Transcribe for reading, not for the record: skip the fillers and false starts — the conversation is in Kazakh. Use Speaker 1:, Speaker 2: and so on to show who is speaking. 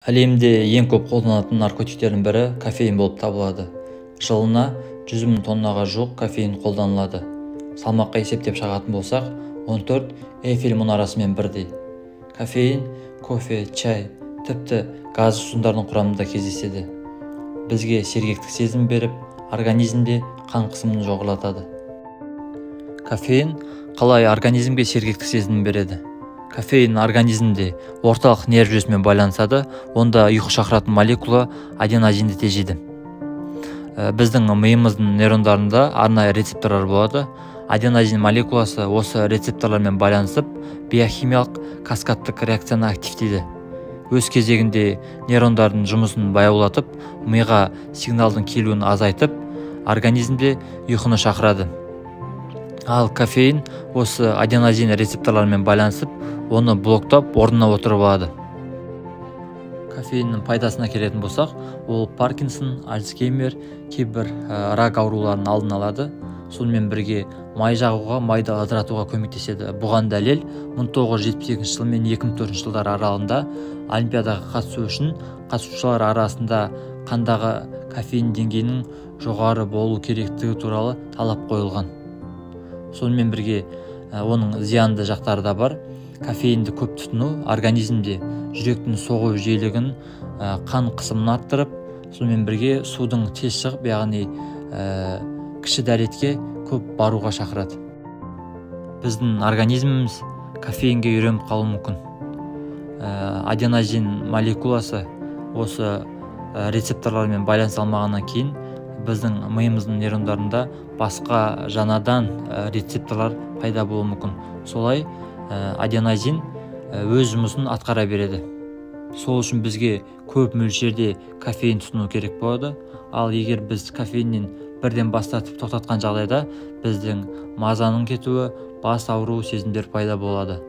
Speaker 1: Әлемде ең көп қолданылатын наркотиктердің бірі кофеин болып табылады. Жылына 100 мың тоннаға жуық кофеин қолданылады. Салмаққа есептеп шағатын болсақ, 14 Эйфель мұнарасымен бірдей. Кофеин кофе, чай, тіпті газды сусындардың құрамында кездеседі. Бізге сергектік сезім беріп, организмде қан қысымын жоғарылатады. Кофеин қалай организмге сергектік сезімін береді? Кофеин организмде орталық нерв жүйесімен байланысады, онда ұйқы шақыратын молекула аденозинді тежейді. Біздің миымыздың нейрондарында арнайы рецепторлар болады. Аденозин молекуласы осы рецепторлармен байланысып, биохимиялық каскадтық реакцияны активтейді. Өз кезегінде нейрондардың жұмысын баяулатып, миға сигналдың келуін азайтып, организмде ұйқыны шақырады. Ал кофеин осы аденозин рецепторларымен байланысып, оны блоктап, орнына отырып алады. Кофеиннің пайдасына келетін болсақ, ол Паркинсон, Альцгеймер, кейбір рак ауруларының алдын алады. Сонымен бірге май жағуға, майды ыдыратуға көмектеседі. Бұған дәлел 1972 жыл мен 2004 жылдар аралығында Олимпиадаға қатысу үшін қатысушылар арасында қандағы кофеин деңгейінің жоғары болу керектігі туралы талап қойылған. Сонымен бірге оның зиянды жақтары да бар. Кофеинді көп тұтыну организмде жүректің соғу жиілігін, қан қысымын арттырып, сонымен бірге судың тез шығып, яғни кіші дәретке көп баруға шақырады. Біздің организміміз кофеинге үйреніп қалуы мүмкін. Аденозин молекуласы осы рецепторлармен байланыса алмағаннан кейін біздің миымыздың нейрондарында басқа жаңадан рецепторлар пайда болуы мүмкін. Солай аденозин өз жұмысын атқара береді. Сол үшін бізге көп мөлшерде кофеин тұтыну керек болады. Ал егер біз кофеиннен бірден бас тартып тоқтатқан жағдайда біздің мазаның кетуі, бас ауруы сезімдер пайда болады.